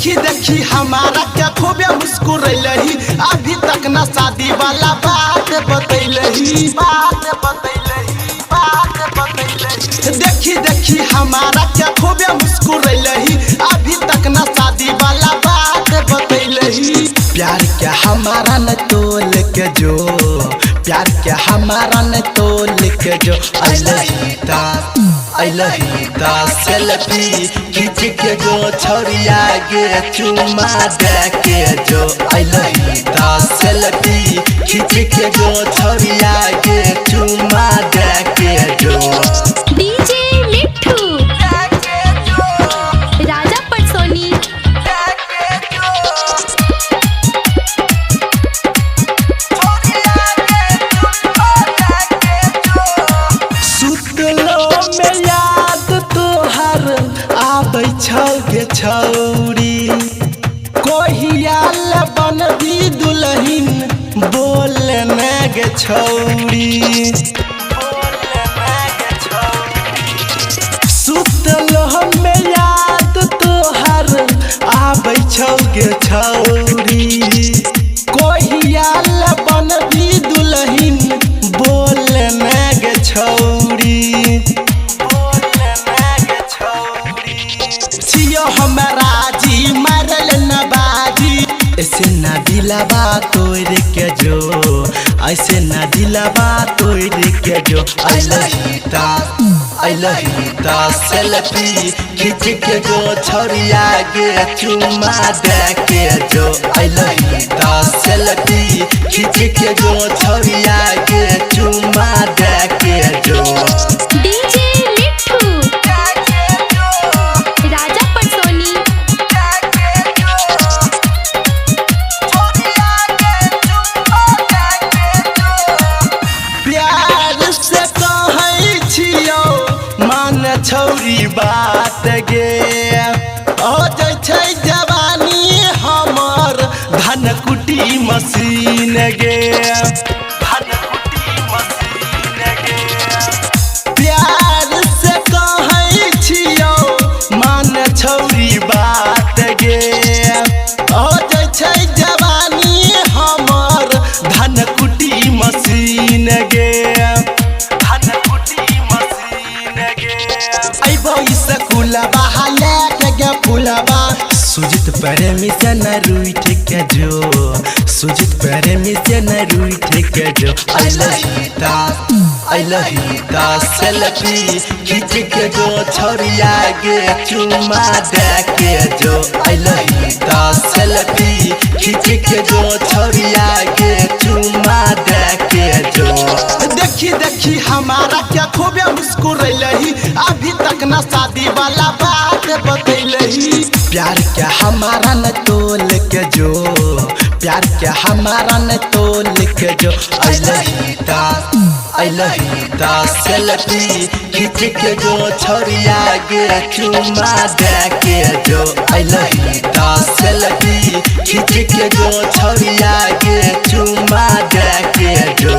देखी देखी हमारा के खूबे मुस्कुरैलही, अभी तक ना शादी वाला बात बतैलही, बात बतैलही, बात बतैलही। देखी देखी हमारा के खूबे मुस्कुरैलही, अभी तक ना शादी वाला बात बतैलही। प्यार के हमारा न तोल के जो, प्यार के हमारा न तोल के जो, अइलही ता सेल्फी खींच के जो छौरिया गे चुमा दे के जो, अइलही ता सेल्फी खींच के जो छौरिया गे चुमा दे के जो। डीजे मिठू राजा पटसोनी। सुतलो में याद तोहर आबै छौ गे छौरी, कहिया ले बनबी दुलहिन बोल ने गे छौरी। सुतलो में याद तोहर आबै छौ गे छौरी, कहिया ले बनबी दुलहिन बोल ने गे छौरी। छियो हमरा जी मारल न बाजी, ऐसे न दिलवा तोड़ के जो, ऐसे न दिलवा तोड़ के जो, अइलही ता सेल्फी खींच के जो छौरिया गे चुमा दे के जो, अइलही ता सेल्फी खींच के जो छौरिया गे चुमा दे के जो। डीजे मिठू राजा पटसोनी। प्यार से कहै छियौ मान छौरी बात गे, हो जाइ छै जवानी हमर धनकुटी मशीन गे, धनकुटी मशीन गे। प्यार से कहै छियौ मान छौरी बात गे, हो जाइ छै जवानी हमर धनकुटी मशीन गे, धनकुटी मशीन गे। अइबो स्कूलबा ले के फूलबा, सुजित प्रेमी से न रूठ के जो, सुजित प्रेमी से न रूठ के जो, अइलही ता सेल्फी खींच के जो छौरिया गे चुमा दे के जो, अइलही ता सेल्फी खींच के जो छौरिया गे चुमा दे के जो। देखी देखी हमारा क्या खूबे मुस्कुरैलही, अभी तक ना शादी वाला बात बतैलही। प्यार के हमारा न तोल के जो, प्यार के हमारा न तोल के जो, अइलही ता सेल्फी खींच के जो छौरिया गे चुमा दे के जो, अइलही ता सेल्फी खींच के जो छौरिया गे चुमा दे के जो।